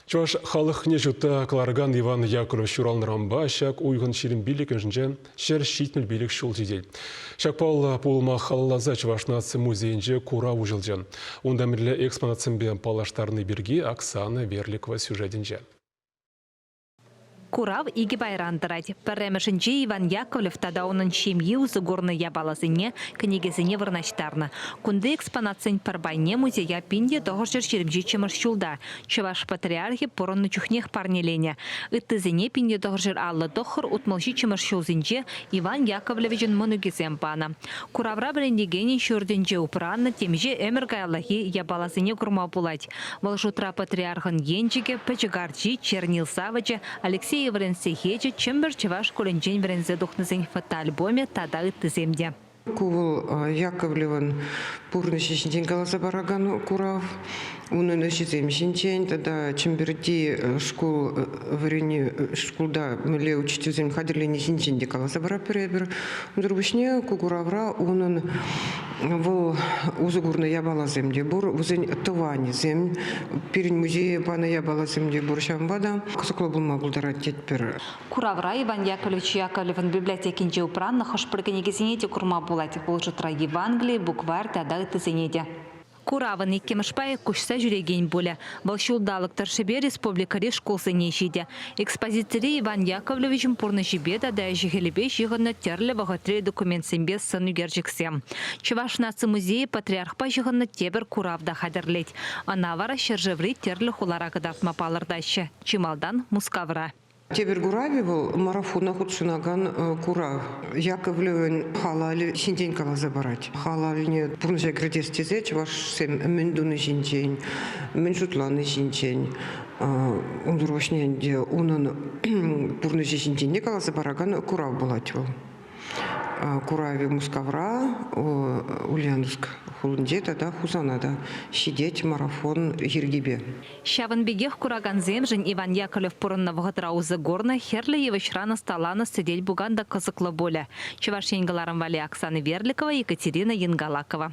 Чӑваш халӑхне ҫутта кӑларакан Иван Яковлев ҫуралнӑранпа ҫак уйӑхӑн 25-мӗшӗнче 175 ҫул ҫитет. Ҫак паллӑ пулӑма халалласа Чӑваш наци музейӗнче курав уҫӑлчӗ. Унта мӗнле экспонатсемпе паллаштарни пирки Оксана Верликова сюжетӗнче. Курав икӗ пайран тӑрать. Пӗрремӗшӗнче Иван Яковлев тата унӑн ҫемйи усӑ курнӑ япаласене, кӗнекесене вырнаҫтарнӑ. Кунти экспонатсен пӗр пайне музея 1927 ҫулта Чӑваш патриархӗ пурӑннӑ чухнех парнеленӗ. Ыттисене 1959-67 ҫулсенче Иван Яковлевичӑн мӑнукӗсем панӑ. Куравра вӗрентекенӗн ҫуртӗнче упраннӑ темиҫе ӗмӗр каяллахи япаласене курма пулать. Вӑл шутра патриархӑн енчӗкӗ, пӗчӗк арчи, чернил савӑчӗ, Алексей Иврен сехечӗ, Чӗмпӗр чӑваш шкулӗнчен вӗренсе тухнисен фотоальбомӗ тата ыттисем те. Ку вӑл Яковлевӑн пурнӑҫӗ ҫинчен каласа паракан курав. Унӑн ӗҫӗсем ҫинчен тата Чӗмпӗрти шкул вӗренӳ шкулта мӗнле учительсем хатӗрлени ҫинчен те каласа паратпӑр эпир. Унсӑр пуҫне ку куравра унӑн вӑл усӑ курнӑ япаласем те пур, вӗсен тӑванӗсем, пирӗн музее панӑ япаласем те пур. Ҫавӑнпа та кӑсӑклӑ пулма пултарать тетпӗр. Куравра Иван Яковлевич Яковлевӑн библиотекинче упраннӑ хӑш-пӗр кӗнекесене те курма пулать. Вӑл шутра Евангели, букварь тата ыттисене те. Куравӑн иккӗмӗш пайӗ куҫса ҫӳрекен пулӗ. Вӑл ҫулталӑк тӑршшӗпе республикӑри шкулсене ҫитӗ. Экспозицире Иван Яковлевичӑн пурнӑҫӗпе тата ӗҫӗ-хӗлӗпе ҫыхӑннӑ тӗрлӗ вӑхӑтри документсемпе сӑн ӳкерчӗксем. Чӑваш наци музейӗ патриархпа ҫыхӑннӑ тепӗр курав та хатӗрлет. Ӑна вара ҫӗршыври тӗрлӗ хулара кӑтартма палӑртаҫҫӗ. Чи малтан Мускавра. Тепӗр куравӗ вӑл марафона хутшӑнакан курав. Яковлевӑн халалӗ ҫинчен каласа парать. Халалне пурнӑҫа кӗртес тесе чӑвашсем мӗн туни ҫинчен, мӗн шутлани ҫинчен, унсӑр пуҫне ӗнтӗ унӑн пурнӑҫӗ ҫинчен те каласа паракан курав пулать вӑл. Куравӗ Мускавра, Ульяновск хулинче тата Хусана та ҫитет марафон йӗркипе. Ҫавӑн пекех куракансемшӗн Иван Яковлев пурӑннӑ вӑхӑтра усӑ курнӑ хӗрлӗ йывӑҫран ӑсталанӑ сӗтел-пукан та кӑсӑклӑ пулӗ. Чӑваш Ен кӑларӑм валли Оксана Верликова, Екатерина Янгалакова.